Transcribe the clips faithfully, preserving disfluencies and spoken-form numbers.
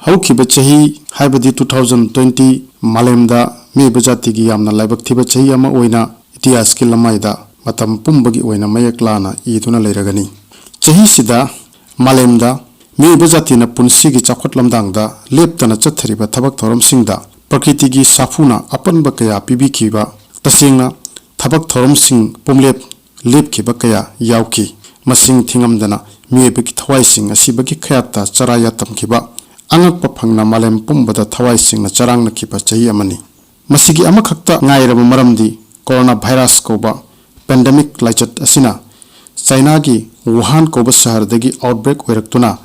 ꯍꯧꯈꯤꯕ ꯆꯍꯤ, ꯍꯥꯏꯕꯗꯤ two thousand twenty, ꯃꯥꯂꯦꯝꯗ ꯃꯤꯑꯣꯏꯕ ꯖꯥꯇꯤꯒꯤ ꯌꯥꯝꯅ ꯂꯥꯏꯕꯛ ꯊꯤꯕ ꯆꯍꯤ ꯑꯃ ꯑꯣꯏꯅ ꯏꯇꯤꯍꯥꯁꯀꯤ ꯂꯃꯥꯏꯗ ꯃꯇꯝ ꯄꯨꯝꯕꯒꯤ ꯑꯣꯏꯅ ꯃꯌꯦꯛ ꯂꯥꯅ ꯏꯗꯨꯅ ꯂꯩꯔꯒꯅꯤ꯫ ꯆꯍꯤꯁꯤꯗ ꯃꯥꯂꯦꯝꯗ ꯃꯤꯑꯣꯏꯕ ꯖꯥꯇꯤꯅ ꯄꯨꯟꯁꯤꯒꯤ ꯆꯥꯎꯈꯠ ꯂꯝꯗꯥꯡꯗ ꯂꯦꯞꯇꯅ ꯆꯠꯊꯔꯤꯕ ꯊꯕꯛ ꯊꯧꯔꯝꯁꯤꯡꯗ ꯄ꯭ꯔꯀ꯭ꯔꯤꯇꯤꯒꯤ ꯁꯥꯐꯨꯅ ꯑꯄꯟꯕ ꯀꯌꯥ ꯄꯤꯕꯤꯈꯤꯕ, ꯇꯁꯦꯡꯅ ꯊꯕꯛ ꯊꯧꯔꯝꯁꯤꯡ ꯄꯨꯝꯂꯦꯞ ꯂꯦꯞꯈꯤꯕ ꯀꯌꯥ ꯌꯥꯎꯈꯤ꯫ ꯃꯁꯤꯡ ꯊꯤꯉꯝꯗꯅ ꯃꯤꯑꯣꯏꯕꯒꯤ ꯊꯋꯥꯏꯁꯤꯡ ꯑꯁꯤꯕꯒꯤ ꯈꯌꯥꯠꯇ ꯆꯔꯥ ꯌꯥꯇꯝꯈꯤꯕ ꯑꯉꯛꯄ ꯐꯪꯅ ꯃꯥꯂꯦꯝ ꯄꯨꯝꯕꯗ ꯊꯋꯥꯏꯁꯤꯡꯅ ꯆꯔꯥꯡꯅꯈꯤꯕ ꯆꯍꯤ ꯑꯃꯅꯤ꯫ ꯃꯁꯤꯒꯤ ꯑꯃꯈꯛꯇ ꯉꯥꯏꯔꯕ ꯃꯔꯝꯗꯤ corona virus ꯀꯧꯕ pandemic ꯂꯥꯏꯆꯠ ꯑꯁꯤꯅ ꯆꯥꯏꯅꯥꯒꯤ ꯋꯨꯍꯥꯟ ꯀꯧꯕ ꯁꯍꯔꯗꯒꯤ outbreak ꯑꯣꯏꯔꯛꯇꯨꯅ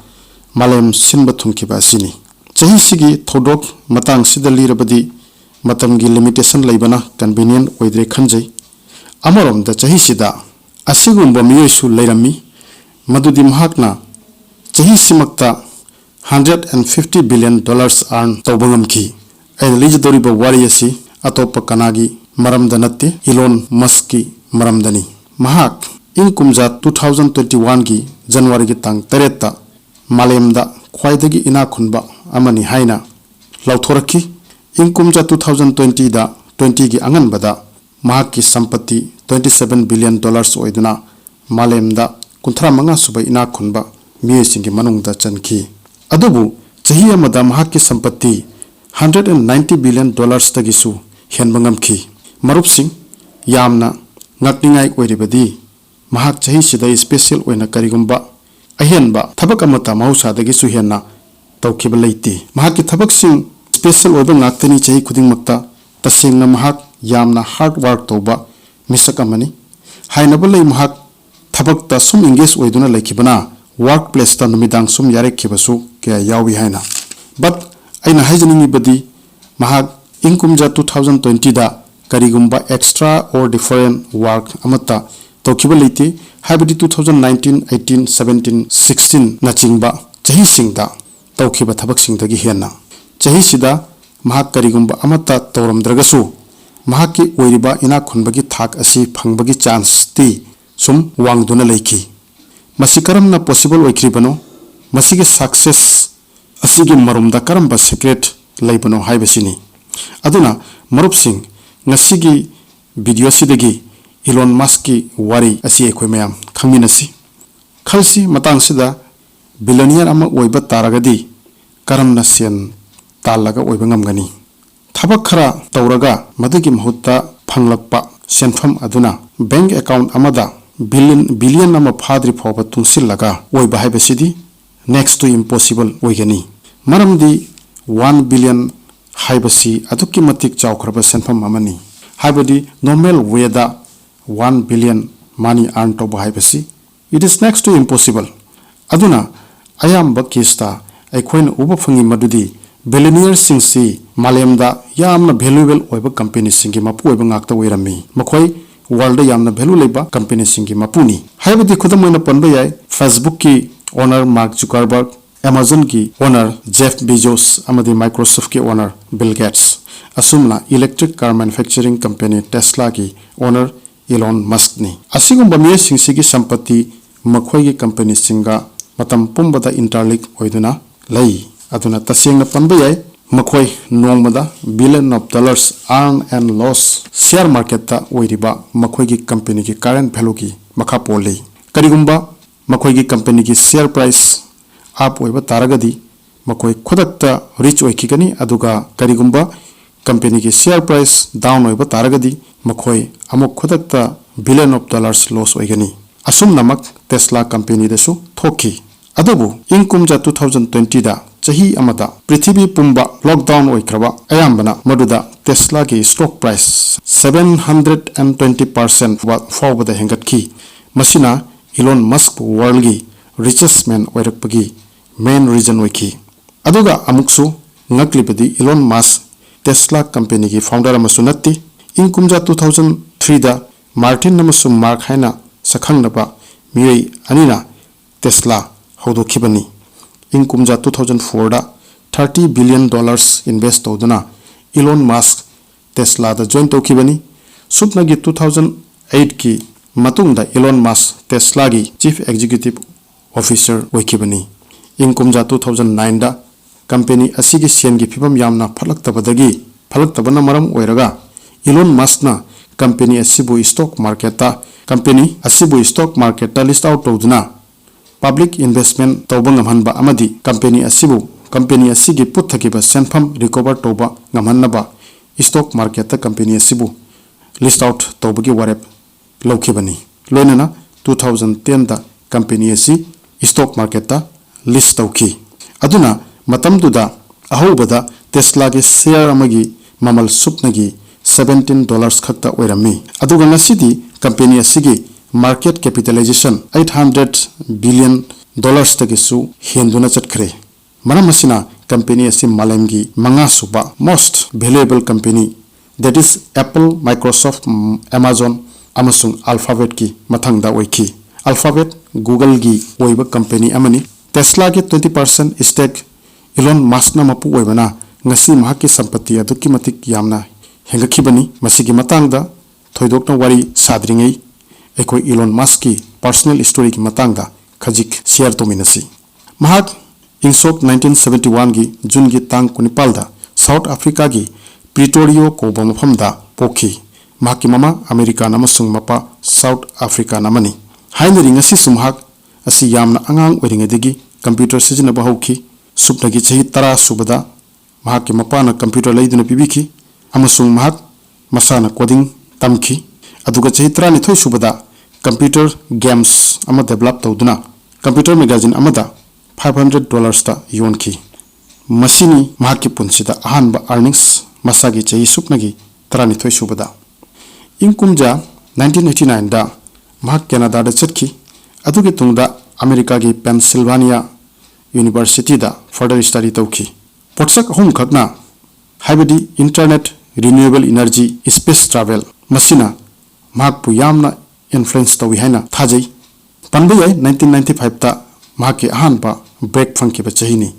ꯃꯥꯂꯦꯝ ꯁꯤꯟꯕ ꯊꯨꯡꯈꯤꯕ ꯑꯁꯤꯅꯤ꯫ ꯆꯍꯤꯁꯤꯒꯤ ꯊꯧꯗꯣꯛ ꯃꯇꯥꯡꯁꯤꯗ ꯂꯤꯔꯕꯗꯤ ꯃꯇꯝꯒꯤ limitation ꯂꯩꯕꯅ convenient ꯑꯣꯏꯗ꯭ꯔꯦ ꯈꯟꯖꯩ꯫ ꯑꯃꯔꯣꯝꯗ ꯆꯍꯤꯁꯤꯗ ꯑꯁꯤꯒꯨꯝꯕ ꯃꯤꯑꯣꯏꯁꯨ ꯂꯩꯔꯝꯃꯤ, ꯃꯗꯨꯗꯤ ꯃꯍꯥꯛꯅ ꯆꯍꯤꯁꯤꯃꯛꯇ hundred and fifty billion dollars earn ꯇꯧꯕ ꯉꯝꯈꯤ꯫ ꯑꯩꯅ ꯂꯤꯖꯗꯧꯔꯤꯕ ꯋꯥꯔꯤ ꯑꯁꯤ ꯑꯇꯣꯞꯄ ꯀꯅꯥꯒꯤ ꯃꯔꯝꯗ ꯅꯠꯇꯦ, Elon Muskꯀꯤ ꯃꯔꯝꯗꯅꯤ꯫ ꯃꯍꯥꯛ ꯏꯪ ꯀꯨꯝꯖꯥ two thousand twenty oneꯒꯤ Januaryꯒꯤ ꯇꯥꯡ ꯇꯔꯦꯠꯇ ꯃꯥꯂꯦꯝꯗ ꯈ꯭ꯋꯥꯏꯗꯒꯤ ꯏꯅꯥꯛ ꯈꯨꯟꯕ ꯑꯃꯅꯤ ꯍꯥꯏꯅ ꯂꯥꯎꯊꯣꯔꯛꯈꯤ꯫ ꯏꯪ ꯀꯨꯝꯖꯥ two thousand twentyꯗ twentyꯒꯤ ꯑꯉꯟꯕꯗ ꯃꯍꯥꯛꯀꯤ ꯁꯝꯄꯇꯤ twenty seven billion dollars ꯑꯣꯏꯗꯨꯅ ꯃꯥꯂꯦꯝꯗ ꯀꯨꯟꯊ꯭ꯔꯥ ꯃꯉꯥ ꯁꯨꯕ ꯏꯅꯥꯛ ꯈꯨꯟꯕ ꯃꯤꯑꯣꯏꯁꯤꯡꯒꯤ ꯃꯅꯨꯡꯗ ꯆꯟꯈꯤ꯫ ꯑꯗꯨꯕꯨ ꯆꯍꯤ ꯑꯃꯗ ꯃꯍꯥꯛꯀꯤ ꯁꯝꯄꯇꯤ hundred and ninety billion dollarsꯇꯒꯤꯁꯨ ꯍꯦꯟꯕ ꯉꯝꯈꯤ꯫ ꯃꯔꯨꯞꯁꯤꯡ, ꯌꯥꯝꯅ ꯉꯛꯅꯤꯡꯉꯥꯏ ꯑꯣꯏꯔꯤꯕꯗꯤ ꯃꯍꯥꯛ ꯆꯍꯤꯁꯤꯗ special ꯑꯣꯏꯅ ꯀꯔꯤꯒꯨꯝꯕ ꯑꯍꯦꯟꯕ ꯊꯕꯛ ꯑꯃꯠꯇ ꯃꯍꯧꯁꯥꯗꯒꯤꯁꯨ ꯍꯦꯟꯅ ꯇꯧꯈꯤꯕ ꯂꯩꯇꯦ꯫ ꯃꯍꯥꯛꯀꯤ ꯊꯕꯛꯁꯤꯡ special ꯑꯣꯏꯕ ꯉꯥꯛꯇꯅꯤ꯫ ꯆꯍꯤ ꯈꯨꯗꯤꯡꯃꯛꯇ ꯇꯁꯦꯡꯅ ꯃꯍꯥꯛ ꯌꯥꯝꯅ hard work ꯇꯧꯕ ꯃꯤꯁꯛ ꯑꯃꯅꯤ꯫ ꯍꯥꯏꯅꯕ ꯂꯩ, ꯃꯍꯥꯛ ꯊꯕꯛꯇ ꯁꯨꯝ engage ꯑꯣꯏꯗꯨꯅ ꯂꯩꯈꯤꯕꯅ workplaceꯇ ꯅꯨꯃꯤꯗꯥꯡ ꯁꯨꯝ ꯌꯥꯔꯦꯛꯈꯤꯕꯁꯨ ꯀꯌꯥ ꯌꯥꯎꯏ ꯍꯥꯏꯅ꯫ But ꯑꯩꯅ ꯍꯥꯏꯖꯅꯤꯡꯉꯤꯕꯗꯤ ꯃꯍꯥꯛ ꯏꯪ ꯀꯨꯝꯖꯥ two thousand twentyꯗ ꯀꯔꯤꯒꯨꯝꯕ extra or different work ꯑꯃꯠꯇ ꯇꯧꯈꯤꯕ ꯂꯩꯇꯦ꯫ ꯍꯥꯏꯕꯗꯤ two thousand nineteen, eighteen, seventeen, sixteen ꯅꯆꯤꯡꯕ ꯆꯍꯤꯁꯤꯡꯗ ꯇꯧꯈꯤꯕ ꯊꯕꯛꯁꯤꯡꯗꯒꯤ ꯍꯦꯟꯅ꯫ ꯆꯍꯤꯁꯤꯗ ꯃꯍꯥꯛ ꯀꯔꯤꯒꯨꯝꯕ ꯑꯃꯠꯇ ꯇꯧꯔꯝꯗ꯭ꯔꯒꯁꯨ ꯃꯍꯥꯛꯀꯤ ꯑꯣꯏꯔꯤꯕ ꯏꯅꯥꯛ ꯈꯨꯟꯕꯒꯤ ꯊꯥꯛ ꯑꯁꯤ ꯐꯪꯕꯒꯤ chanceꯇꯤ ꯁꯨꯝ ꯋꯥꯡꯗꯨꯅ ꯂꯩꯈꯤ꯫ ꯃꯁꯤ ꯀꯔꯝꯅ possible ꯑꯣꯏꯈ꯭ꯔꯤꯕꯅꯣ? ꯃꯁꯤꯒꯤ success ꯑꯁꯤ ꯁꯤꯒꯤ ꯃꯔꯨꯝꯗ ꯀꯔꯝꯕ secret ꯂꯩꯕꯅꯣ ꯍꯥꯏꯕꯁꯤꯅꯤ꯫ ꯑꯗꯨꯅ ꯃꯔꯨꯞꯁꯤꯡ, ꯉꯁꯤꯒꯤ video ꯁꯤꯗꯒꯤ Elon Musk ꯀꯤ ꯋꯥꯔꯤ ꯑꯁꯤ ꯑꯩꯈꯣꯏ ꯃꯌꯥꯝ ꯈꯪꯃꯤꯟꯅꯁꯤ꯫ ꯈꯜꯁꯤ, ꯃꯇꯥꯡꯁꯤꯗ billionaire ꯑꯃ ꯑꯣꯏꯕ ꯇꯥꯔꯒꯗꯤ ꯀꯔꯝꯅ ꯁꯦꯟ ꯇꯥꯜꯂꯒ ꯑꯣꯏꯕ ꯉꯝꯒꯅꯤ? ꯊꯕꯛ ꯈꯔ ꯇꯧꯔꯒ ꯃꯗꯨꯒꯤ ꯃꯍꯨꯠꯇ ꯐꯪꯂꯛꯄ ꯁꯦꯟꯐꯝ ꯑꯗꯨꯅ bank account ꯑꯃꯗ billion, billion ꯑꯃ ꯐꯥꯗ꯭ꯔꯤ ꯐꯥꯎꯕ ꯇꯨꯡꯁꯤꯜꯂꯒ ꯑꯣꯏꯕ ꯍꯥꯏꯕꯁꯤꯗꯤ next to impossible ꯑꯣꯏꯒꯅꯤ꯫ ꯃꯔꯝꯗꯤ one billion ꯍꯥꯏꯕꯁꯤ ꯑꯗꯨꯛꯀꯤ ꯃꯇꯤꯛ ꯆꯥꯎꯈ꯭ꯔꯕ ꯁꯦꯟꯐꯝ ꯑꯃꯅꯤ꯫ ꯍꯥꯏꯕꯗꯤ normal way ꯗ one billion money earn ꯇꯧꯕ ꯍꯥꯏꯕꯁꯤ, it is next to impossible꯫ ꯑꯗꯨꯅ ꯑꯌꯥꯝꯕ case ꯇ ꯑꯩꯈꯣꯏꯅ ꯎꯕ ꯐꯪꯉꯤ ꯃꯗꯨꯗꯤ billionaire ꯁꯤꯡꯁꯤ ꯃꯥꯂꯦꯝꯗ ꯌꯥꯝꯅ valuable ꯑꯣꯏꯕ company ꯁꯤꯡꯒꯤ ꯃꯄꯨ ꯑꯣꯏꯕ ꯉꯥꯛꯇ ꯑꯣꯏꯔꯝꯃꯤ꯫ ꯃꯈꯣꯏ world ꯗ ꯌꯥꯝꯅ value ꯂꯩꯕ company ꯁꯤꯡꯒꯤ ꯃꯄꯨꯅꯤ꯫ ꯍꯥꯏꯕꯗꯤ ꯈꯨꯗꯝ ꯑꯣꯏꯅ ꯄꯟꯕ ꯌꯥꯏ, Facebook ꯀꯤ owner Mark Zuckerberg, Amazon ꯒꯤ owner Jeff Bezos ꯑꯃꯗꯤ Microsoft ꯀꯤ owner Bill Gates, ꯑꯁꯨꯝꯅ electric car manufacturing company Tesla ꯒꯤ owner Elon Musk ꯅꯤ꯫ ꯑꯁꯤꯒꯨꯝꯕ ꯃꯤꯑꯣꯏꯁꯤꯡꯁꯤꯒꯤ ꯁꯝꯄꯇꯤ ꯃꯈꯣꯏꯒꯤ company ꯁꯤꯡꯒ ꯃꯇꯝ ꯄꯨꯝꯕꯗ interlink ꯑꯣꯏꯗꯨꯅ ꯂꯩ꯫ ꯑꯗꯨꯅ ꯇꯁꯦꯡꯅ ꯄꯟꯕ ꯌꯥꯏ, ꯃꯈꯣꯏ ꯅꯣꯡꯃꯗ billion of dollars earn and loss share market ꯇ ꯑꯣꯏꯔꯤꯕ ꯃꯈꯣꯏꯒꯤ company ꯒꯤ current value ꯒꯤ ꯃꯈꯥ ꯄꯣꯜꯂꯤ꯫ ꯀꯔꯤꯒꯨꯝꯕ ꯃꯈꯣꯏꯒꯤ company ꯒꯤ share price up ꯑꯣꯏꯕ ꯇꯥꯔꯒꯗꯤ ꯃꯈꯣꯏ ꯈꯨꯗꯛꯇ rich ꯑꯣꯏꯈꯤꯒꯅꯤ, ꯑꯗꯨꯒ ꯀꯔꯤꯒꯨꯝꯕ company ꯒꯤ share price down ꯑꯣꯏꯕ ꯇꯥꯔꯒꯗꯤ ꯃꯈꯣꯏ ꯑꯃꯨꯛ ꯈꯨꯗꯛꯇ billion of dollars loss ꯑꯣꯏꯒꯅꯤ꯫ ꯑꯁꯨꯝꯅꯃꯛ Tesla company ꯗꯁꯨ ꯊꯣꯛꯈꯤ꯫ ꯑꯗꯨꯕꯨ ꯏꯪ ꯀꯨꯝꯖꯥ two thousand twenty ꯗ ꯆꯍꯤ ꯑꯃꯗ ꯄ꯭ꯔꯤꯊꯤꯕꯤ ꯄꯨꯝꯕ lockdown ꯑꯣꯏꯈ꯭ꯔꯕ ꯑꯌꯥꯝꯕꯅ ꯃꯗꯨꯗ Tesla ꯒꯤ stock price seven hundred and twenty percent ꯐꯥꯎꯕꯗ ꯍꯦꯟꯒꯠꯈꯤ꯫ ꯃꯁꯤꯅ Elon Musk ꯄꯨ world ꯒꯤ richest man ꯑꯣꯏꯔꯛꯄꯒꯤ main reason ꯑꯣꯏꯈꯤ꯫ ꯑꯗꯨꯒ ꯑꯃꯨꯛꯁꯨ ꯉꯛꯂꯤꯕꯗꯤ Elon Musk Tesla company ꯒꯤ founder ꯑꯃꯁꯨ ꯅꯠꯇꯦ꯫ ꯏꯪ ꯀꯨꯝꯖꯥ two thousand three ꯗ Martin ꯑꯃꯁꯨꯡ Mark ꯍꯥꯏꯅ ꯁꯛꯈꯪꯅꯕ ꯃꯤꯑꯣꯏ ꯑꯅꯤꯅ Tesla ꯍꯧꯗꯣꯛꯈꯤꯕꯅꯤ꯫ ꯏꯪ ꯀꯨꯝꯖꯥ two thousand four ꯗ thirty billion dollars invest ꯇꯧꯗꯨꯅ Elon Musk Tesla ꯗ join ꯇꯧꯈꯤꯕꯅꯤ꯫ ꯁꯨꯞꯅꯒꯤ two thousand eight ꯀꯤ ꯃꯇꯨꯡꯗ Elon Musk Tesla ꯒꯤ chief executive officer ꯑꯣꯏꯈꯤꯕꯅꯤ꯫ ꯏꯪ ꯀꯨꯝꯖꯥ two thousand nine ꯗ ꯀꯝꯄꯦꯅꯤ ꯑꯁꯤꯒꯤ ꯁꯦꯟꯒꯤ ꯐꯤꯕꯝ ꯌꯥꯝꯅ ꯐꯠꯂꯛꯇꯕꯗꯒꯤ, ꯐꯠꯂꯛꯇꯕꯅ ꯃꯔꯝ ꯑꯣꯏꯔꯒ ꯏꯂꯣꯟ ꯃꯁꯛꯅ ꯀꯝꯄꯦꯅꯤ ꯑꯁꯤꯕꯨ ꯁ꯭ꯇꯣꯛ ꯃꯥꯔꯀꯦꯠꯇ, ꯀꯝꯄꯦꯅꯤ ꯑꯁꯤꯕꯨ ꯁ꯭ꯇꯣꯛ ꯃꯥꯔꯀꯦꯠꯇ ꯂꯤꯁ ꯑꯥꯎꯠ ꯇꯧꯗꯨꯅ ꯄꯕ꯭ꯂꯤꯛ ꯏꯟꯚꯦꯁ꯭ꯠꯃꯦꯟꯠ ꯇꯧꯕ ꯉꯝꯍꯟꯕ ꯑꯃꯗꯤ ꯀꯝꯄꯦꯅꯤ ꯑꯁꯤꯕꯨ, ꯀꯝꯄꯦꯅꯤ ꯑꯁꯤꯒꯤ ꯄꯨꯠꯊꯈꯤꯕ ꯁꯦꯟꯐꯝ ꯔꯤꯀꯣꯚꯔ ꯇꯧꯕ ꯉꯝꯍꯟꯅꯕ ꯁ꯭ꯇꯣꯛ ꯃꯥꯔꯀꯦꯠꯇ ꯀꯝꯄꯦꯅꯤ ꯑꯁꯤꯕꯨ ꯂꯤꯁ ꯑꯥꯎꯠ ꯇꯧꯕꯒꯤ ꯋꯥꯔꯦꯞ ꯂꯧꯈꯤꯕꯅꯤ꯫ ꯂꯣꯏꯅꯅ two thousand ten ꯗ ꯀꯝꯄꯦꯅꯤ ꯑꯁꯤ ꯁ꯭ꯇꯣꯛ ꯃꯥꯔꯀꯦꯠꯇ ꯂꯤꯁ ꯇꯧꯈꯤ꯫ ꯑꯗꯨꯅ ꯃꯇꯝꯗꯨꯗ ꯑꯍꯧꯕꯗ ꯇꯦꯁꯂꯥꯒꯤ ꯁꯦꯌꯔ ꯑꯃꯒꯤ ꯃꯃꯜ ꯁꯨꯞꯅꯒꯤ seventeen dollars ꯈꯛꯇ ꯑꯣꯏꯔꯝꯃꯤ꯫ ꯑꯗꯨꯒ ꯉꯁꯤꯗꯤ ꯀꯝꯄꯦꯅꯤ ꯑꯁꯤꯒꯤ market capitalisation eight hundred billion dollars ꯇꯒꯤꯁꯨ ꯍꯦꯟꯗꯨꯅ ꯆꯠꯈ꯭ꯔꯦ꯫ ꯃꯔꯝ ꯑꯁꯤꯅ ꯀꯝꯄꯦꯅꯤ ꯑꯁꯤ ꯃꯥꯂꯦꯝꯒꯤ ꯃꯉꯥꯁꯨꯕ most valuable company, that is Apple, Microsoft, Amazon ꯑꯃꯁꯨꯡ Alphabetꯀꯤ ꯃꯊꯪꯗ ꯑꯣꯏꯈꯤ꯫ Alphabet Googleꯒꯤ ꯑꯣꯏꯕ ꯀꯝꯄꯦꯅꯤ ꯑꯃꯅꯤ꯫ ꯇꯦꯁꯂꯥꯒꯤ twenty percent stake ꯏꯂꯣꯟ ꯃꯁꯛꯅ ꯃꯄꯨ ꯑꯣꯏꯕꯅ ꯉꯁꯤ ꯃꯍꯥꯛꯀꯤ ꯁꯝꯄꯇꯤ ꯑꯗꯨꯛꯀꯤ ꯃꯇꯤꯛ ꯌꯥꯝꯅ ꯍꯦꯟꯒꯠꯈꯤꯕꯅꯤ꯫ ꯃꯁꯤꯒꯤ ꯃꯇꯥꯡꯗ ꯊꯣꯏꯗꯣꯛꯅ ꯋꯥꯔꯤ ꯁꯥꯗ꯭ꯔꯤꯉꯩ ꯑꯩꯈꯣꯏ ꯏꯂꯣꯟ ꯃꯁꯛꯀꯤ personal storyꯒꯤ ꯃꯇꯥꯡꯗ ꯈꯖꯤꯛ ꯁꯤꯌꯔ ꯇꯧꯃꯤꯟꯅꯁꯤ꯫ ꯃꯍꯥꯛ ꯏꯪ ꯁꯣꯛ nineteen seventy oneꯒꯤ ꯖꯨꯟꯒꯤ ꯇꯥꯡ ꯀꯨꯟꯅꯤꯄꯥꯜꯗ ꯁꯥꯎꯠ ꯑꯐ꯭ꯔꯤꯀꯥꯒꯤ ꯄ꯭ꯔꯤꯇꯣꯔꯤꯌꯣ ꯀꯧꯕ ꯃꯐꯝꯗ ꯄꯣꯛꯈꯤ꯫ ꯃꯍꯥꯛꯀꯤ ꯃꯃꯥ ꯑꯃꯦꯔꯤꯀꯥꯟ ꯑꯃꯁꯨꯡ ꯃꯄꯥ ꯁꯥꯎꯠ ꯑꯐ꯭ꯔꯤꯀꯥꯟ ꯑꯃꯅꯤ꯫ ꯍꯥꯏꯅꯔꯤ ꯉꯁꯤꯁꯨ ꯃꯍꯥꯛ ꯑꯁꯤ ꯌꯥꯝꯅ ꯑꯉꯥꯡ ꯑꯣꯏꯔꯤꯉꯩꯗꯒꯤ ꯀꯝꯄ꯭ꯌꯨꯇꯔ ꯁꯤꯖꯤꯟꯅꯕ ꯍꯧꯈꯤ꯫ ꯁꯨꯞꯅꯒꯤ ꯆꯍꯤ ꯇꯔꯥ ꯁꯨꯕꯗ ꯃꯍꯥꯛꯀꯤ ꯃꯄꯥꯅ ꯀꯝꯄ꯭ꯌꯨꯇꯔ ꯂꯩꯗꯨꯅ ꯄꯤꯕꯤꯈꯤ ꯑꯃꯁꯨꯡ ꯃꯍꯥꯛ ꯃꯁꯥꯅ ꯀꯣꯗꯤꯡ ꯇꯝꯈꯤ꯫ ꯑꯗꯨꯒ ꯆꯍꯤ ꯇꯔꯥꯅꯤꯊꯣꯏ ꯁꯨꯕꯗ ꯀꯝꯄ꯭ꯌꯨꯇꯔ ꯒꯦꯝꯁ ꯑꯃ ꯗꯦꯕꯂꯞ ꯇꯧꯗꯨꯅ ꯀꯝꯄ꯭ꯌꯨꯇꯔ ꯃꯦꯒꯥꯖꯤꯟ ꯑꯃꯗ five hundred dollarsꯇ ꯌꯣꯟꯈꯤ꯫ ꯃꯁꯤꯅꯤ ꯃꯍꯥꯛꯀꯤ ꯄꯨꯟꯁꯤꯗ ꯑꯍꯥꯟꯕ earnings, ꯃꯁꯥꯒꯤ ꯆꯍꯤ ꯁꯨꯞꯅꯒꯤ ꯇꯔꯥꯅꯤꯊꯣꯏ ꯁꯨꯕꯗ꯫ ꯏꯪ ꯀꯨꯝꯖꯥ nineteen eighty nineꯗ ꯃꯍꯥꯛ ꯀꯦꯅꯥꯗꯥꯗ ꯆꯠꯈꯤ꯫ ꯑꯗꯨꯒꯤ ꯇꯨꯡꯗ ꯑꯃꯦꯔꯤꯀꯥꯒꯤ ꯄꯦꯟꯁꯤꯜꯚꯥꯅꯤꯌꯥ ꯌꯨꯅꯤꯚꯔꯁꯤꯇꯤꯗ further study ꯇꯧꯈꯤ꯫ ꯄꯣꯠꯁꯛ ꯑꯍꯨꯝꯈꯛꯅ, ꯍꯥꯏꯕꯗꯤ internet, renewable energy, space travel, ꯃꯁꯤꯅ ꯃꯍꯥꯛꯄꯨ ꯌꯥꯝꯅ influence ꯇꯧꯏ ꯍꯥꯏꯅ ꯊꯥꯖꯩ꯫ ꯄꯟꯕ ꯌꯥꯏ, nineteen ninety fiveꯇ ꯃꯍꯥꯛꯀꯤ ꯑꯍꯥꯟꯕ break ꯐꯪꯈꯤꯕ ꯆꯍꯤꯅꯤ꯫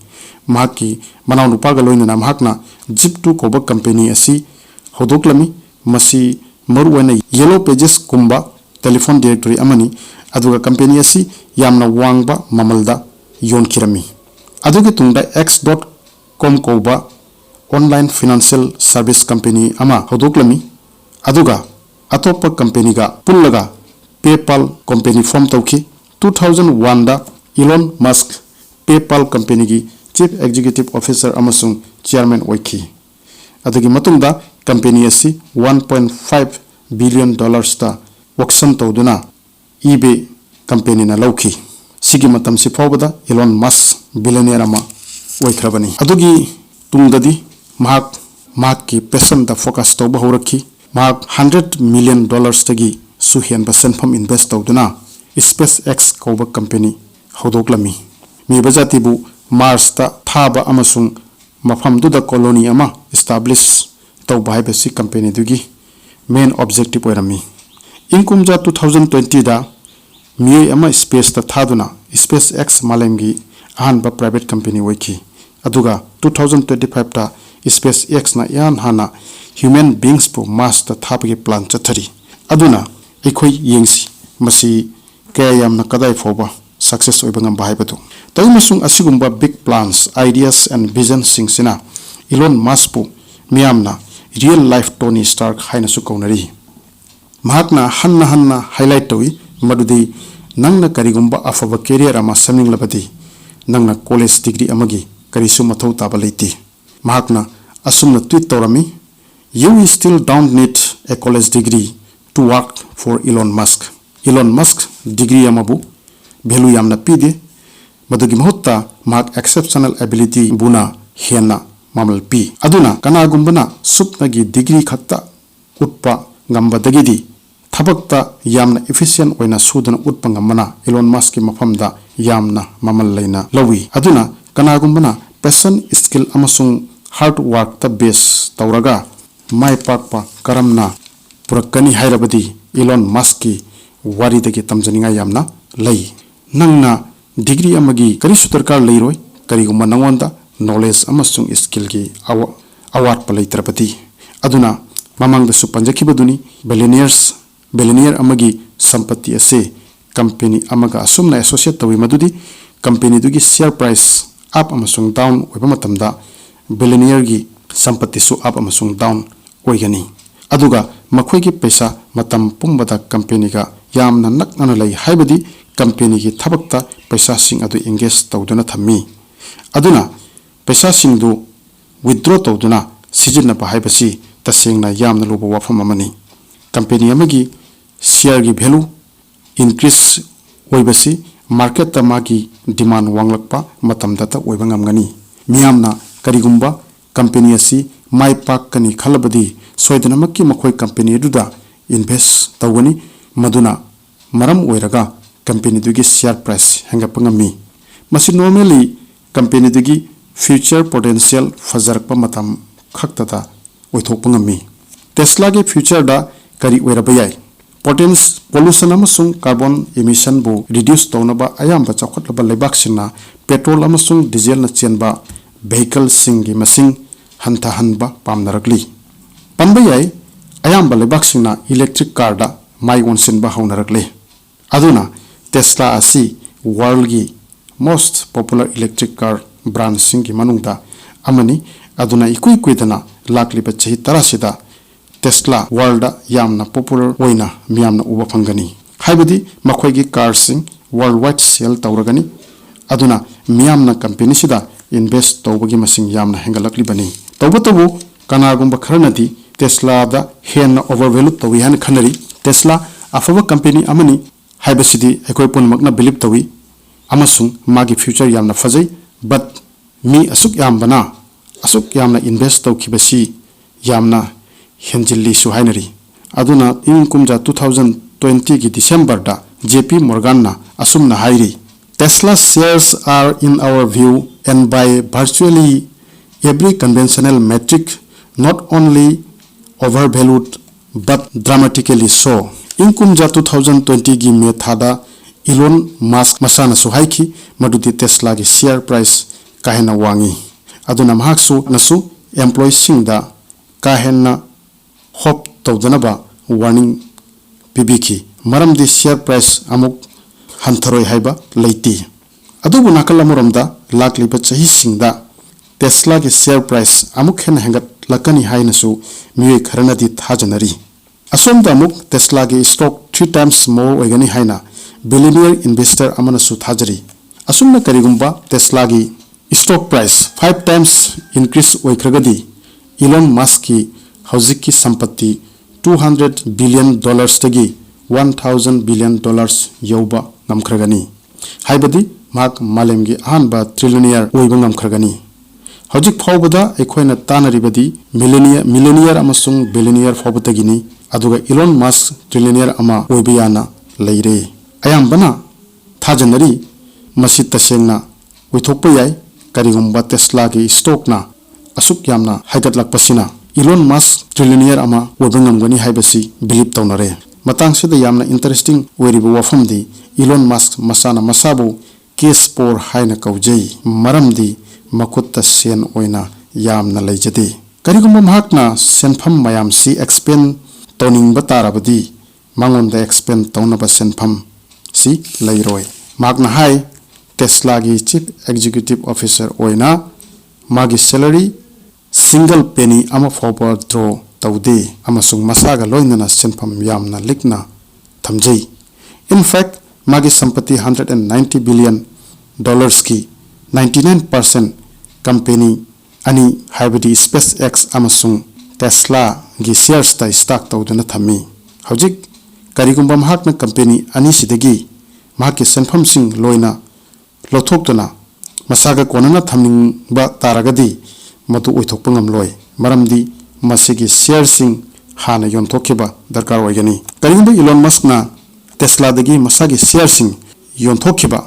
ꯃꯍꯥꯛꯀꯤ ꯃꯅꯥꯎꯅꯨꯄꯥꯒ ꯂꯣꯏꯅꯅ ꯃꯍꯥꯛꯅ Zip two ꯀꯧꯕ ꯀꯝꯄꯦꯅꯤ ꯑꯁꯤ ꯍꯧꯗꯣꯛꯂꯝꯃꯤ꯫ ꯃꯁꯤ ꯃꯔꯨꯑꯣꯏꯅ Yellow Pagesꯀꯨꯝꯕ telephone directory ꯑꯃꯅꯤ, ꯑꯗꯨꯒ ꯀꯝꯄꯦꯅꯤ ꯑꯁꯤ ꯌꯥꯝꯅ ꯋꯥꯡꯕ ꯃꯃꯜꯗ ꯌꯣꯟꯈꯤꯔꯝꯃꯤ꯫ ꯑꯗꯨꯒꯤ ꯇꯨꯡꯗ X dot com ꯀꯧꯕ online financial service company ꯑꯃ ꯍꯧꯗꯣꯛꯂꯝꯃꯤ꯫ ꯑꯗꯨꯒ ꯑꯇꯣꯞꯄ companyꯒ ꯄꯨꯜꯂꯒ PayPal company form ꯇꯧꯈꯤ꯫ Two thousand oneꯗ Elon Musk PayPal companyꯒꯤ Chief Executive Officer ꯑꯃꯁꯨꯡ Chairman ꯑꯣꯏꯈꯤ꯫ ꯑꯗꯨꯒꯤ ꯃꯇꯨꯡꯗ company ꯑꯁꯤ one point five billion dollarsꯇ auction ꯇꯧꯗꯨꯅ eBay companyꯅ ꯂꯧꯈꯤ꯫ ꯁꯤꯒꯤ ꯃꯇꯝꯁꯤ ꯐꯥꯎꯕꯗ Elon Musk billionaire ꯑꯃ ꯑꯣꯏꯈ꯭ꯔꯕꯅꯤ꯫ ꯑꯗꯨꯒꯤ ꯇꯨꯡꯗꯗꯤ ꯃꯍꯥꯛ ꯃꯍꯥꯛꯀꯤ passionꯗ focus ꯇꯧꯕ ꯍꯧꯔꯛꯈꯤ꯫ ꯃꯍꯥꯛ hundred million dollarsꯇꯒꯤꯁꯨ ꯍꯦꯟꯕ ꯁꯦꯟꯐꯝ invest ꯇꯧꯗꯨꯅ SpaceX ꯀꯧꯕ company ꯍꯧꯗꯣꯛꯂꯝꯃꯤ꯫ ꯃꯤꯑꯣꯏꯕ ꯖꯥꯇꯤꯕꯨ Marsꯇ ꯊꯥꯕ ꯑꯃꯁꯨꯡ ꯃꯐꯝꯗꯨꯗ colony ꯑꯃ establish ꯇꯧꯕ ꯍꯥꯏꯕꯁꯤ companyꯗꯨꯒꯤ main objective ꯑꯣꯏꯔꯝꯃꯤ꯫ ꯏꯪ ꯀꯨꯝꯖꯥ two thousand twentyꯗ ꯃꯤꯑꯣꯏ ꯑꯃ spaceꯇ ꯊꯥꯗꯨꯅ SpaceX ꯃꯥꯂꯦꯝꯒꯤ ꯑꯍꯥꯟꯕ private company ꯑꯣꯏꯈꯤ꯫ ꯑꯗꯨꯒ two thousand twenty fiveꯇ SpaceXꯅ ꯏꯍꯥꯟ ꯍꯥꯟꯅ human beingsꯄꯨ Marsꯇ ꯊꯥꯕꯒꯤ plan ꯆꯠꯊꯔꯤ꯫ ꯑꯗꯨꯅ ꯑꯩꯈꯣꯏ ꯌꯦꯡꯁꯤ, ꯃꯁꯤ ꯀꯌꯥ ꯌꯥꯝꯅ ꯀꯗꯥꯏ ꯐꯥꯎꯕ success ꯑꯣꯏꯕ ꯉꯝꯕ ꯍꯥꯏꯕꯗꯨ꯫ ꯇꯧꯏꯃꯁꯨꯡ ꯑꯁꯤꯒꯨꯝꯕ big plans, ideas and visionꯁꯤꯡꯁꯤꯅ Elon Muskꯄꯨ ꯃꯤꯌꯥꯝꯅ real life Tony Stark ꯍꯥꯏꯅꯁꯨ ꯀꯧꯅꯔꯤ꯫ ꯃꯍꯥꯛꯅ ꯍꯟꯅ ꯍꯟꯅ highlight ꯇꯧꯏ ꯃꯗꯨꯗꯤ ꯅꯪꯅ ꯀꯔꯤꯒꯨꯝꯕ ꯑꯐꯕ career ꯑꯃ ꯁꯦꯝꯅꯤꯡꯂꯕꯗꯤ ꯅꯪꯅ college degree ꯑꯃꯒꯤ ꯀꯔꯤꯁꯨ ꯃꯊꯧ ꯇꯥꯕ ꯂꯩꯇꯦ꯫ ꯃꯍꯥꯛꯅ ꯑꯁꯨꯝꯅ tweet ꯇꯧꯔꯝꯃꯤ, "You still don't need a college degree to work for Elon Musk." Elon Musk degree ꯑꯃꯕꯨ value ꯌꯥꯝꯅ ꯄꯤꯗꯦ꯫ ꯃꯗꯨꯒꯤ ꯃꯍꯨꯠꯇ ꯃꯍꯥꯛ exceptional abilityꯕꯨꯅ ꯍꯦꯟꯅ ꯃꯃꯜ ꯄꯤ꯫ ꯑꯗꯨꯅ ꯀꯅꯥꯒꯨꯝꯕꯅ ꯁꯨꯞꯅꯒꯤ degree ꯈꯛꯇ ꯎꯠꯄ ꯉꯝꯕꯗꯒꯤꯗꯤ ꯊꯕꯛꯇ ꯌꯥꯝꯅ efficient ꯑꯣꯏꯅ ꯁꯨꯗꯨꯅ ꯎꯠꯄ ꯉꯝꯕꯅ Elon Muskꯀꯤ ꯃꯐꯝꯗ ꯌꯥꯝꯅ ꯃꯃꯜ ꯂꯩꯅ ꯂꯧꯏ꯫ ꯑꯗꯨꯅ ꯀꯅꯥꯒꯨꯝꯕꯅ passion, skill ꯑꯃꯁꯨꯡ hard workꯇ base ꯇꯧꯔꯒ ꯃꯥꯏ ꯄꯥꯛꯄ ꯀꯔꯝꯅ ꯄꯨꯔꯛꯀꯅꯤ ꯍꯥꯏꯔꯕꯗꯤ Elon Muskꯀꯤ ꯋꯥꯔꯤꯗꯒꯤ ꯇꯝꯖꯅꯤꯡꯉꯥꯏ ꯌꯥꯝꯅ ꯂꯩ꯫ ꯅꯪꯅ degree ꯑꯃꯒꯤ ꯀꯔꯤꯁꯨ ꯗꯔꯀꯥꯔ ꯂꯩꯔꯣꯏ, ꯀꯔꯤꯒꯨꯝꯕ ꯅꯉꯣꯟꯗ knowledge ꯑꯃꯁꯨꯡ skillꯒꯤ ꯑꯋꯥ-, ꯑꯋꯥꯠꯄ ꯂꯩꯇ꯭ꯔꯕꯗꯤ꯫ ꯑꯗꯨꯅ ꯃꯃꯥꯡꯗꯁꯨ ꯄꯟꯖꯈꯤꯕꯗꯨꯅꯤ, billionaires, billionaire ꯑꯃꯒꯤ ꯁꯝꯄꯠꯇꯤ ꯑꯁꯤ company ꯑꯃꯒ ꯑꯁꯨꯝꯅ associate ꯇꯧꯏ, ꯃꯗꯨꯗꯤ companyꯗꯨꯒꯤ share price up ꯑꯃꯁꯨꯡ down ꯑꯣꯏꯕ ꯃꯇꯝꯗ ꯕꯤꯂꯤꯅꯤꯌꯔꯒꯤ ꯁꯝꯄꯇꯤꯁꯨ up ꯑꯃꯁꯨꯡ down ꯑꯣꯏꯒꯅꯤ꯫ ꯑꯗꯨꯒ ꯃꯈꯣꯏꯒꯤ ꯄꯩꯁꯥ ꯃꯇꯝ ꯄꯨꯝꯕꯗ ꯀꯝꯄꯦꯅꯤꯒ ꯌꯥꯝꯅ ꯅꯛꯅꯅ ꯂꯩ, ꯍꯥꯏꯕꯗꯤ ꯀꯝꯄꯦꯅꯤꯒꯤ ꯊꯕꯛꯇ ꯄꯩꯁꯥꯁꯤꯡ ꯑꯗꯨ engage ꯇꯧꯗꯨꯅ ꯊꯝꯃꯤ꯫ ꯑꯗꯨꯅ ꯄꯩꯁꯥꯁꯤꯡꯗꯨ withdraw ꯇꯧꯗꯨꯅ ꯁꯤꯖꯤꯟꯅꯕ ꯍꯥꯏꯕꯁꯤ ꯇꯁꯦꯡꯅ ꯌꯥꯝꯅ ꯂꯨꯕ ꯋꯥꯐꯝ ꯑꯃꯅꯤ꯫ ꯀꯝꯄꯦꯅꯤ ꯑꯃꯒꯤ shareꯒꯤ value increase ꯑꯣꯏꯕꯁꯤ marketꯇ ꯃꯥꯒꯤ demand ꯋꯥꯡꯂꯛꯄ ꯃꯇꯝꯗꯇ ꯑꯣꯏꯕ ꯉꯝꯒꯅꯤ꯫ ꯃꯤꯌꯥꯝꯅ ꯀꯔꯤꯒꯨꯝꯕ ꯀꯝꯄꯦꯅꯤ ꯑꯁꯤ ꯃꯥꯏ ꯄꯥꯛꯀꯅꯤ ꯈꯜꯂꯕꯗꯤ ꯁꯣꯏꯗꯅꯃꯛꯀꯤ ꯃꯈꯣꯏ ꯀꯝꯄꯦꯅꯤ ꯑꯗꯨꯗ invest ꯇꯧꯒꯅꯤ, ꯃꯗꯨꯅ ꯃꯔꯝ ꯑꯣꯏꯔꯒ ꯀꯝꯄꯦꯅꯤꯗꯨꯒꯤ share price ꯍꯦꯟꯒꯠꯄ ꯉꯝꯃꯤ꯫ ꯃꯁꯤ normally ꯀꯝꯄꯦꯅꯤꯗꯨꯒꯤ future potential ꯐꯖꯔꯛꯄ ꯃꯇꯝ ꯈꯛꯇꯗ ꯑꯣꯏꯊꯣꯛꯄ ꯉꯝꯃꯤ꯫ Teslaꯒꯤ futureꯗ ꯀꯔꯤ ꯑꯣꯏꯔꯕ ꯌꯥꯏ? Potens-, pollution ꯑꯃꯁꯨꯡ carbon emissionꯕꯨ reduce ꯇꯧꯅꯕ ꯑꯌꯥꯝꯕ ꯆꯥꯎꯈꯠꯂꯕ ꯂꯩꯕꯥꯛꯁꯤꯡꯅ petrol ꯑꯃꯁꯨꯡ dieselꯅ ꯆꯦꯟꯕ vehicleꯁꯤꯡꯒꯤ ꯃꯁꯤꯡ ꯍꯟꯊꯍꯟꯕ ꯄꯥꯝꯅꯔꯛꯂꯤ꯫ ꯄꯟꯕ ꯌꯥꯏ, ꯑꯌꯥꯝꯕ ꯂꯩꯕꯥꯛꯁꯤꯡꯅ electric carꯗ ꯃꯥꯏ ꯑꯣꯟꯁꯤꯟꯕ ꯍꯧꯅꯔꯛꯂꯦ꯫ ꯑꯗꯨꯅ Tesla ꯑꯁꯤ worldꯒꯤ most popular electric car brandꯁꯤꯡꯒꯤ ꯃꯅꯨꯡꯗ ꯑꯃꯅꯤ꯫ ꯑꯗꯨꯅ ꯏꯀꯨꯏ ꯀꯨꯏꯗꯅ ꯂꯥꯛꯂꯤꯕ ꯆꯍꯤ ꯇꯔꯥꯁꯤꯗ Tesla worldꯗ ꯌꯥꯝꯅ popular ꯑꯣꯏꯅ ꯃꯤꯌꯥꯝꯅ ꯎꯕ ꯐꯪꯒꯅꯤ꯫ ꯍꯥꯏꯕꯗꯤ ꯃꯈꯣꯏꯒꯤ carꯁꯤꯡ worldwide sell ꯇꯧꯔꯒꯅꯤ꯫ ꯑꯗꯨꯅ ꯃꯤꯌꯥꯝꯅ ꯀꯝꯄꯦꯅꯤꯁꯤꯗ invest ꯇꯧꯕꯒꯤ ꯃꯁꯤꯡ ꯌꯥꯝꯅ ꯍꯦꯟꯒꯠꯂꯛꯂꯤꯕꯅꯤ꯫ ꯇꯧꯕꯇꯕꯨ ꯀꯅꯥꯒꯨꯝꯕ ꯈꯔꯅꯗꯤ Teslaꯗ ꯍꯦꯟꯅ overvalue ꯇꯧꯏ ꯍꯥꯏꯅ ꯈꯟꯅꯔꯤ꯫ Tesla ꯑꯐꯕ ꯀꯝꯄꯦꯅꯤ ꯑꯃꯅꯤ ꯍꯥꯏꯕꯁꯤꯗꯤ ꯑꯩꯈꯣꯏ ꯄꯨꯝꯅꯃꯛꯅ believe ꯇꯧꯏ ꯑꯃꯁꯨꯡ ꯃꯥꯒꯤ future ꯌꯥꯝꯅ ꯐꯖꯩ꯫ But ꯃꯤ ꯑꯁꯨꯛ ꯌꯥꯝꯕꯅ ꯑꯁꯨꯛ ꯌꯥꯝꯅ invest ꯇꯧꯈꯤꯕꯁꯤ ꯌꯥꯝꯅ ꯍꯦꯟꯖꯤꯜꯂꯤꯁꯨ ꯍꯥꯏꯅꯔꯤ꯫ ꯑꯗꯨꯅ ꯏꯪ ꯀꯨꯝꯖꯥ two thousand twentyꯒꯤ Decemberꯗ J P Morganꯅ ꯑꯁꯨꯝꯅ ꯍꯥꯏꯔꯤ, "Tesla shares are, in our view, and by virtually every conventional metric, not only overvalued but dramatically so." ꯏꯪ ꯀꯨꯝꯖꯥ two thousand twentyꯒꯤ May ꯊꯥꯗ Elon Musk ꯃꯁꯥꯅꯁꯨ ꯍꯥꯏꯈꯤ ꯃꯗꯨꯗꯤ Teslaꯒꯤ share price ꯀꯥ ꯍꯦꯟꯅ ꯋꯥꯡꯏ꯫ ꯑꯗꯨꯅ ꯃꯍꯥꯛꯁꯨ ꯅꯁꯨ employeeꯁꯤꯡꯗ ꯀꯥ ꯍꯦꯟꯅ hope ꯇꯧꯗꯅꯕ warning ꯄꯤꯕꯤꯈꯤ, ꯃꯔꯝꯗꯤ share price ꯑꯃꯨꯛ ꯍꯟꯊꯔꯣꯏ ꯍꯥꯏꯕ ꯂꯩꯇꯦ꯫ ꯑꯗꯨꯕꯨ ꯅꯥꯀꯜ ꯑꯃꯔꯣꯝꯗ ꯂꯥꯛꯂꯤꯕ ꯆꯍꯤꯁꯤꯡꯗ Teslaꯒꯤ share price ꯑꯃꯨꯛ ꯍꯦꯟꯅ ꯍꯦꯟꯒꯠꯂꯛꯀꯅꯤ ꯍꯥꯏꯅꯁꯨ ꯃꯤꯑꯣꯏ ꯈꯔꯅꯗꯤ ꯊꯥꯖꯅꯔꯤ꯫ ꯑꯁꯣꯝꯗ ꯑꯃꯨꯛ Teslaꯒꯤ stock three times more ꯑꯣꯏꯒꯅꯤ ꯍꯥꯏꯅ billionaire investor ꯑꯃꯅꯁꯨ ꯊꯥꯖꯔꯤ꯫ ꯑꯁꯨꯝꯅ ꯀꯔꯤꯒꯨꯝꯕ Teslaꯒꯤ stock price five times increase ꯑꯣꯏꯈ꯭ꯔꯒꯗꯤ, Elon Muskꯀꯤ ꯍꯧꯖꯤꯛꯀꯤ ꯁꯝꯄꯠꯇꯤ two hundred billion dollarsꯇꯒꯤ one thousand billion dollars ꯌꯧꯕ ꯉꯝꯈ꯭ꯔꯒꯅꯤ꯫ ꯍꯥꯏꯕꯗꯤ ꯃꯍꯥꯛ ꯃꯥꯂꯦꯝꯒꯤ ꯑꯍꯥꯟꯕ trillionaire ꯑꯣꯏꯕ ꯉꯝꯈ꯭ꯔꯒꯅꯤ꯫ ꯍꯧꯖꯤꯛ ꯐꯥꯎꯕꯗ ꯑꯩꯈꯣꯏꯅ ꯇꯥꯟꯅꯔꯤꯕꯗꯤ millionaire, millionaire ꯑꯃꯁꯨꯡ billionaire ꯐꯥꯎꯕꯗꯒꯤꯅꯤ, ꯑꯗꯨꯒ Elon Musk trillionaire ꯑꯃ ꯑꯣꯏꯕ ꯌꯥꯅ ꯂꯩꯔꯦ꯫ ꯑꯌꯥꯝꯕꯅ ꯊꯥꯖꯅꯔꯤ ꯃꯁꯤ ꯇꯁꯦꯡꯅ ꯑꯣꯏꯊꯣꯛꯄ ꯌꯥꯏ꯫ ꯀꯔꯤꯒꯨꯝꯕ Teslaꯒꯤ stockꯅ ꯑꯁꯨꯛ ꯌꯥꯝꯅ ꯍꯥꯏꯒꯠꯂꯛꯄꯁꯤꯅ Elon Musk trillionaire ꯑꯃ ꯑꯣꯏꯕ ꯉꯝꯒꯅꯤ ꯍꯥꯏꯕꯁꯤ believe ꯇꯧꯅꯔꯦ꯫ ꯃꯇꯥꯡꯁꯤꯗ ꯌꯥꯝꯅ interesting ꯑꯣꯏꯔꯤꯕ ꯋꯥꯐꯝꯗꯤ, Elon Musk ꯃꯁꯥꯅ ꯃꯁꯥꯕꯨ cash poor ꯍꯥꯏꯅ ꯀꯧꯖꯩ, ꯃꯔꯝꯗꯤ ꯃꯈꯨꯠꯇ ꯁꯦꯟ ꯑꯣꯏꯅ ꯌꯥꯝꯅ ꯂꯩꯖꯗꯦ꯫ ꯀꯔꯤꯒꯨꯝꯕ ꯃꯍꯥꯛꯅ ꯁꯦꯟꯐꯝ ꯃꯌꯥꯝꯁꯤ expend ꯇꯧꯅꯤꯡꯕ ꯇꯥꯔꯕꯗꯤ, ꯃꯉꯣꯟꯗ expend ꯇꯧꯅꯕ ꯁꯦꯟꯐꯝ ꯁꯤ ꯂꯩꯔꯣꯏ꯫ ꯃꯍꯥꯛꯅ ꯍꯥꯏ, Teslaꯒꯤ chief executive officer ꯑꯣꯏꯅ ꯃꯥꯒꯤ salary single penny ꯑꯃ ꯐꯥꯎꯕ draw ꯇꯧꯗꯦ ꯑꯃꯁꯨꯡ ꯃꯁꯥꯒ ꯂꯣꯏꯅꯅ ꯁꯦꯟꯐꯝ ꯌꯥꯝꯅ ꯂꯤꯛꯅ ꯊꯝꯖꯩ꯫ In fact, ꯃꯥꯒꯤ ꯁꯝꯄꯠꯇꯤ hundred and ninety billion dollarsꯀꯤ ninety nine percent company ꯑꯅꯤ, ꯍꯥꯏꯕꯗꯤ SpaceX ꯑꯃꯁꯨꯡ Teslaꯒꯤ sharesꯇ stock ꯇꯧꯗꯨꯅ ꯊꯝꯃꯤ꯫ ꯍꯧꯖꯤꯛ ꯀꯔꯤꯒꯨꯝꯕ ꯃꯍꯥꯛꯅ company ꯑꯅꯤꯁꯤꯗꯒꯤ ꯃꯍꯥꯛꯀꯤ ꯁꯦꯟꯐꯝꯁꯤꯡ ꯂꯣꯏꯅ ꯂꯧꯊꯣꯛꯇꯨꯅ ꯃꯁꯥꯒ ꯀꯣꯟꯅꯅ ꯊꯝꯅꯤꯡꯕ ꯇꯥꯔꯒꯗꯤ, ꯃꯗꯨ ꯑꯣꯏꯊꯣꯛꯄ ꯉꯝꯂꯣꯏ, ꯃꯔꯝꯗꯤ ꯃꯁꯤꯒꯤ shareꯁꯤꯡ ꯍꯥꯟꯅ ꯌꯣꯟꯊꯣꯛꯈꯤꯕ ꯗꯔꯀꯥꯔ ꯑꯣꯏꯒꯅꯤ꯫ ꯀꯔꯤꯒꯨꯝꯕ Elon Muskꯅ Teslaꯗꯒꯤ ꯃꯁꯥꯒꯤ shareꯁꯤꯡ ꯌꯣꯟꯊꯣꯛꯈꯤꯕ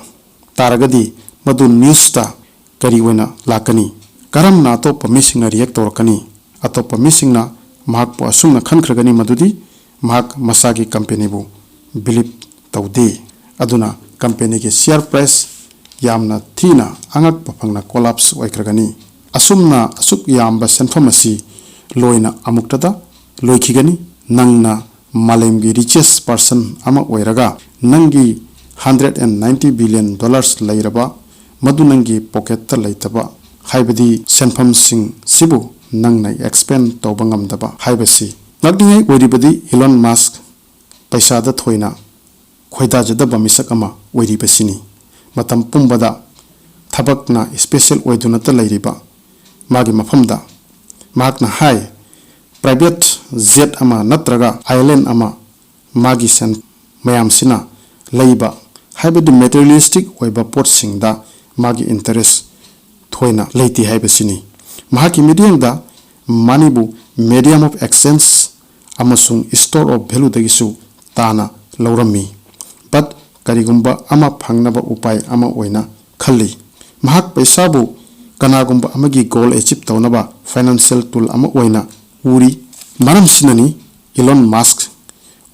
ꯇꯥꯔꯒꯗꯤ, ꯃꯗꯨ newsꯇ ꯀꯔꯤ ꯑꯣꯏꯅ ꯂꯥꯛꯀꯅꯤ? ꯀꯔꯝꯅ ꯑꯇꯣꯞꯄ ꯃꯤꯁꯤꯡꯅ react ꯇꯧꯔꯛꯀꯅꯤ? ꯑꯇꯣꯞꯄ ꯃꯤꯁꯤꯡꯅ ꯃꯍꯥꯛꯄꯨ ꯑꯁꯨꯝꯅ ꯈꯟꯈ꯭ꯔꯒꯅꯤ ꯃꯗꯨꯗꯤ ꯃꯍꯥꯛ ꯃꯁꯥꯒꯤ companyꯕꯨ believe ꯇꯧꯗꯦ꯫ ꯑꯗꯨꯅ companyꯒꯤ share price ꯌꯥꯝꯅ ꯊꯤꯅ ꯑꯉꯛꯄ ꯐꯪꯅ collapse ꯑꯣꯏꯈ꯭ꯔꯒꯅꯤ꯫ ꯑꯁꯨꯝꯅ ꯑꯁꯨꯛ ꯌꯥꯝꯕ ꯁꯦꯟꯐꯝ ꯑꯁꯤ ꯂꯣꯏꯅ ꯑꯃꯨꯛꯇꯗ ꯂꯣꯏꯈꯤꯒꯅꯤ꯫ ꯅꯪꯅ ꯃꯥꯂꯦꯝꯒꯤ richest person ꯑꯃ ꯑꯣꯏꯔꯒ, ꯅꯪꯒꯤ hundred and ninety billion dollars ꯂꯩꯔꯕ, ꯃꯗꯨ ꯅꯪꯒꯤ pocketꯇ ꯂꯩꯇꯕ, ꯍꯥꯏꯕꯗꯤ ꯁꯦꯟꯐꯝꯁꯤꯡ ꯁꯤꯕꯨ ꯅꯪꯅ expend ꯇꯧꯕ ꯉꯝꯗꯕ ꯍꯥꯏꯕꯁꯤ꯫ ꯉꯛꯅꯤꯡꯉꯥꯏ ꯑꯣꯏꯔꯤꯕꯗꯤ Elon Musk ꯄꯩꯁꯥꯗ ꯊꯣꯏꯅ ꯈꯣꯏꯗꯥꯖꯗꯕ ꯃꯤꯁꯛ ꯑꯃ ꯑꯣꯏꯔꯤꯕꯁꯤꯅꯤ꯫ ꯃꯇꯝ ꯄꯨꯝꯕꯗ ꯊꯕꯛꯅ special ꯑꯣꯏꯗꯨꯅꯇ ꯂꯩꯔꯤꯕ ꯃꯥꯒꯤ ꯃꯐꯝꯗ ꯃꯍꯥꯛꯅ ꯍꯥꯏ, private jet ꯑꯃ ꯅꯠꯇ꯭ꯔꯒ island ꯑꯃ, ꯃꯥꯒꯤ ꯁꯦꯟ ꯃꯌꯥꯝꯁꯤꯅ ꯂꯩꯕ ꯍꯥꯏꯕꯗꯤ materialistic ꯑꯣꯏꯕ ꯄꯣꯠꯁꯤꯡꯗ ꯃꯥꯒꯤ interest ꯊꯣꯏꯅ ꯂꯩꯇꯦ ꯍꯥꯏꯕꯁꯤꯅꯤ꯫ ꯃꯍꯥꯛꯀꯤ ꯃꯤꯠꯌꯦꯡꯗ moneyꯕꯨ medium of exchange ꯑꯃꯁꯨꯡ store of valueꯗꯒꯤꯁꯨ ꯇꯥꯅ ꯂꯧꯔꯝꯃꯤ꯫ But ꯀꯔꯤꯒꯨꯝꯕ ꯑꯃ ꯐꯪꯅꯕ ꯎꯄꯥꯏ ꯑꯃ ꯑꯣꯏꯅ ꯈꯜꯂꯤ꯫ ꯃꯍꯥꯛ ꯄꯩꯁꯥꯕꯨ ꯀꯅꯥꯒꯨꯝꯕ ꯑꯃꯒꯤ goal achieve ꯇꯧꯅꯕ financial tool ꯑꯃ ꯑꯣꯏꯅ ꯎꯔꯤ꯫ ꯃꯔꯝꯁꯤꯅꯅꯤ Elon Musk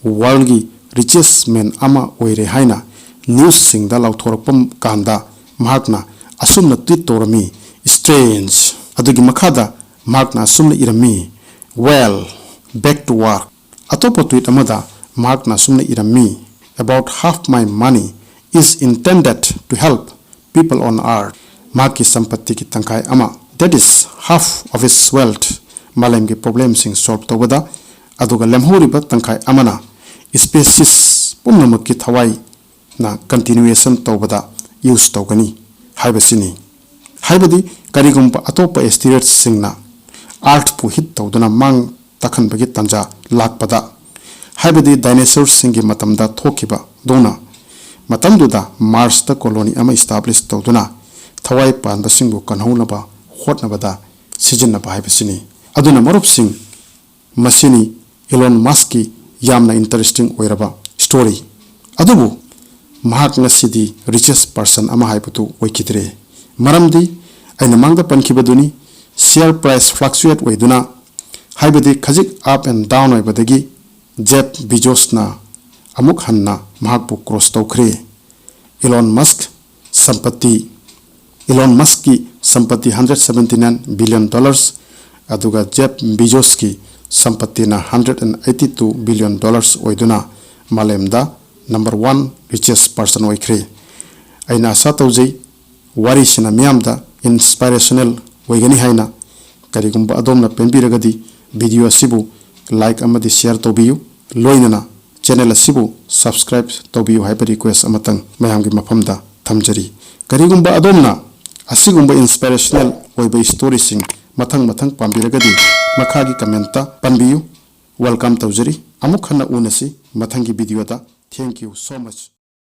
worldꯒꯤ richest man ꯑꯃ ꯑꯣꯏꯔꯦ ꯍꯥꯏꯅ newsꯁꯤꯡꯗ ꯂꯥꯎꯊꯣꯔꯛꯄ ꯀꯥꯟꯗ ꯃꯍꯥꯛꯅ ꯑꯁꯨꯝꯅ tweet ꯇꯧꯔꯝꯃꯤ, "Strange!" ꯑꯗꯨꯒꯤ ꯃꯈꯥꯗ ꯃꯍꯥꯛꯅ ꯑꯁꯨꯝꯅ ꯏꯔꯝꯃꯤ, "Well, back to work!" ꯑꯇꯣꯞꯄ tweet ꯑꯃꯗ ꯃꯍꯥꯛꯅ ꯑꯁꯨꯝꯅ ꯏꯔꯝꯃꯤ, "About half my money is intended to help people on earth." ꯃꯍꯥꯛꯀꯤ ꯁꯝꯄꯇꯤꯒꯤ ꯇꯪꯈꯥꯏ ꯑꯃ, that is half of his wealth, ꯃꯥꯂꯦꯝꯒꯤ problemꯁꯤꯡ solve ꯇꯧꯕꯗ, ꯑꯗꯨꯒ ꯂꯦꯝꯍꯧꯔꯤꯕ ꯇꯪꯈꯥꯏ ꯑꯃꯅ species ꯄꯨꯝꯅꯃꯛꯀꯤ ꯊꯋꯥꯏꯅ continuation ꯇꯧꯕꯗ use ꯇꯧꯒꯅꯤ ꯍꯥꯏꯕꯁꯤꯅꯤ꯫ ꯍꯥꯏꯕꯗꯤ ꯀꯔꯤꯒꯨꯝꯕ ꯑꯇꯣꯞꯄ asteroidꯁꯤꯡꯅ Earthꯄꯨ hit ꯇꯧꯗꯨꯅ ꯃꯥꯡ ꯇꯥꯛꯍꯟꯕꯒꯤ ꯇꯥꯟꯖꯥ ꯂꯥꯛꯄꯗ, ꯍꯥꯏꯕꯗꯤ dinosaurꯁꯤꯡꯒꯤ ꯃꯇꯝꯗ ꯊꯣꯛꯈꯤꯕꯗꯧꯅ, ꯃꯇꯝꯗꯨꯗ Marsꯇ colony ꯑꯃ establish ꯇꯧꯗꯨꯅ ꯊꯋꯥꯏ ꯄꯥꯟꯕꯁꯤꯡꯕꯨ ꯀꯟꯍꯧꯅꯕ ꯍꯣꯠꯅꯕꯗ ꯁꯤꯖꯤꯟꯅꯕ ꯍꯥꯏꯕꯁꯤꯅꯤ꯫ ꯑꯗꯨꯅ ꯃꯔꯨꯞꯁꯤꯡ, ꯃꯁꯤꯅꯤ Elon Muskꯀꯤ ꯌꯥꯝꯅ interesting ꯑꯣꯏꯔꯕ story꯫ ꯑꯗꯨꯕꯨ ꯃꯍꯥꯛ ꯉꯁꯤꯗꯤ richest person ꯑꯃ ꯍꯥꯏꯕꯗꯨ ꯑꯣꯏꯈꯤꯗ꯭ꯔꯦ꯫ ꯃꯔꯝꯗꯤ ꯑꯩꯅ ꯃꯥꯡꯗ ꯄꯟꯈꯤꯕꯗꯨꯅꯤ, share price fluctuate ꯑꯣꯏꯗꯨꯅ, ꯍꯥꯏꯕꯗꯤ ꯈꯖꯤꯛ up and down ꯑꯣꯏꯕꯗꯒꯤ Jeff Bezosꯅ ꯑꯃꯨꯛ ꯍꯟꯅ ꯃꯍꯥꯛꯄꯨ cross ꯇꯧꯈ꯭ꯔꯦ꯫ Elon Musk ꯁꯝꯄꯇꯤ, Elon Muskꯀꯤ ꯁꯝꯄꯇꯤ hundred seventy nine billion dollars, ꯑꯗꯨꯒ Jeff Bezosꯀꯤ ꯁꯝꯄꯇꯤꯅ hundred and eighty two billion dollars ꯑꯣꯏꯗꯨꯅ ꯃꯥꯂꯦꯝꯗ number one richest person ꯑꯣꯏꯈ꯭ꯔꯦ꯫ ꯑꯩꯅ ꯑꯁꯥ ꯇꯧꯖꯩ, ꯋꯥꯔꯤꯁꯤꯅ ꯃꯤꯌꯥꯝꯗ inspirational ꯑꯣꯏꯒꯅꯤ ꯍꯥꯏꯅ ꯀꯔꯤꯒꯨꯝꯕ ꯑꯗꯣꯝꯅ ꯄꯦꯟꯕꯤꯔꯒꯗꯤ video ꯑꯁꯤꯕꯨ like ꯑꯃꯗꯤ share ꯇꯧꯕꯤꯌꯨ꯫ ꯂꯣꯏꯅꯅ channel ꯑꯁꯤꯕꯨ subscribe ꯇꯧꯕꯤꯌꯨ ꯍꯥꯏꯕ request ꯑꯃꯇꯪ ꯃꯌꯥꯝꯒꯤ ꯃꯐꯝꯗ ꯊꯝꯖꯔꯤ꯫ ꯀꯔꯤꯒꯨꯝꯕ ꯑꯗꯣꯝꯅ ꯑꯁꯤꯒꯨꯝꯕ inspirational ꯑꯣꯏꯕ storyꯁꯤꯡ ꯃꯊꯪ ꯃꯊꯪ ꯄꯥꯝꯕꯤꯔꯒꯗꯤ ꯃꯈꯥꯒꯤ commentꯇ ꯄꯟꯕꯤꯌꯨ꯫ Welcome ꯇꯧꯖꯔꯤ꯫ ꯑꯃꯨꯛ ꯍꯟꯅ ꯎꯅꯁꯤ ꯃꯊꯪꯒꯤ videoꯗ꯫ Thank you so much꯫